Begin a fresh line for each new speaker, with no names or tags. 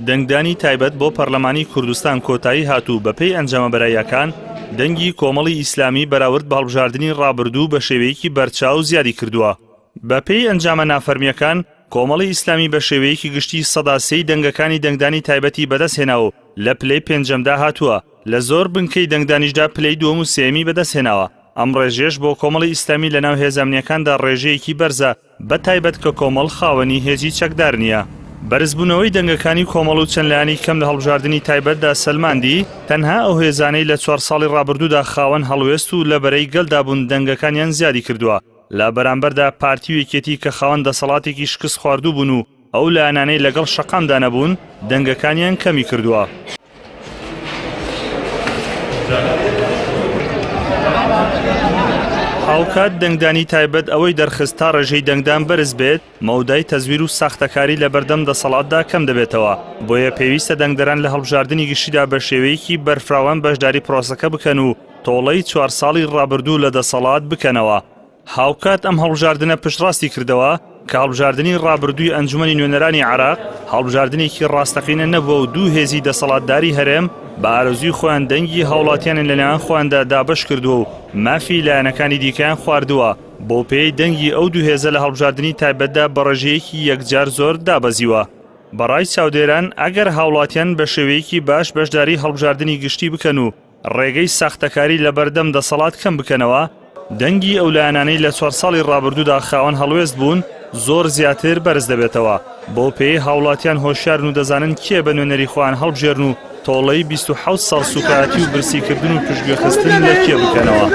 دەنگدانی تایبەت بۆ پەرلەمانی کوردستان کۆتایی هات و بەپێی ئەنجامە بەراییەکان دەنگی کۆمەڵی ئیسلامی بەراورد بە هەڵبژاردنی ڕابردوو بە شێوەیەکی بەرچاو زیادی کردووە. بەپێی ئەنجامە نافەرمییەکان، کۆمەڵی ئیسلامی بە شێوەیەکی گشتی سەدا سێی دەنگەکانی دەنگدانی تایبەتی بەدەستهێناوە و لە پلەی پێنجەمدا هاتووە، لە زۆر بنکەی دەنگدانیشدا پلەی دووەم و سێیەمی بەدەستهێناوە. ئەم ڕێژەیەش بۆ کۆمەڵی ئیسلامی لەناو هێزە ئەمنییەکاندا ڕێژەیەکی بەرزە، بە تایبەت کە کۆمەڵ خاوەنی هێزی چەکدار نییە. بەرزبوونەوەی دەنگەکانی کۆمەڵ و چەند لایەنی کەم لە هەڵبژاردنی تایبەتدا سەلماندی، تەنها ئەو هێزانەی لە چوار ساڵی ڕابردوودا خاوەن هەڵوێست و لە بەرەی گەلدا بوون دەنگەکانیان زیادی کردووە، لە بەرامبەردا پارتی و یەکێتی کە خاوەن دەسەڵاتێکی شکستخواردوو بوون و ئەو لایەنانەی لەگەڵ شەقامدا نەبوون دەنگەکانیان کەمی کردووە. هاوکات دەنگدانی تایبەت ئەوەی دەرخست تا ڕێژەی دەنگدان بەرز بێت، مەودای تەزویر و ساختەکاری لەبەردەم دەسەڵاتدا کەم دەبێتەوە، بۆیە پێویستە دەنگدەران لە هەڵبژاردنی گشتیدا بە شێوەیەکی بەرفراوان بەشداری پرۆسەکە بکەن و تۆڵەی چوار ساڵی ڕابردوو لە دەسەڵات بکەنەوە. هاوکات ئەم هەڵبژاردنە پشتڕاستی کردەوە کە هەڵبژاردنی ڕابردووی ئەنجومەنی نوێنەرانی عێراق هەڵبژاردنێکی ڕاستەقینە نەبووە و دوو هێزی دەسەڵاتداری هەرێم بە ئارەزووی خۆیان دەنگی هاوڵاتیانیان لەنێوان خۆیاندا دابەش کردووە و مافی لایەنەکانی دیکەیان خواردووە، بەوپێیەی دەنگی ئەو دوو هێزە لە هەڵبژاردنی تایبەتدا بە ڕێژەیەکی یەکجار زۆر دابەزیوە. بەڕای چاودێران ئەگەر هاوڵاتیان بە شێوەیەکی باش بەشداری هەڵبژاردنی گشتی بکەن و ڕێگەی ساختەکاری لەبەردەم دەسەڵات کەم بکەنەوە، دەنگی ئەو لایەنانەی لە چوار ساڵی ڕابردوودا خاوەن هەڵوێست بوون زۆر زیاتر بەرز دەبێتەوە، بەو پێیەی هاوڵاتیان هۆشیارن و دەزانن کێ بە نوێنەری خۆیان هەڵبژێرن و تۆڵەی 27 ساڵ سوکایەتی و برسیکردن و پشتگوێخستن لە کێ بکەنەوە.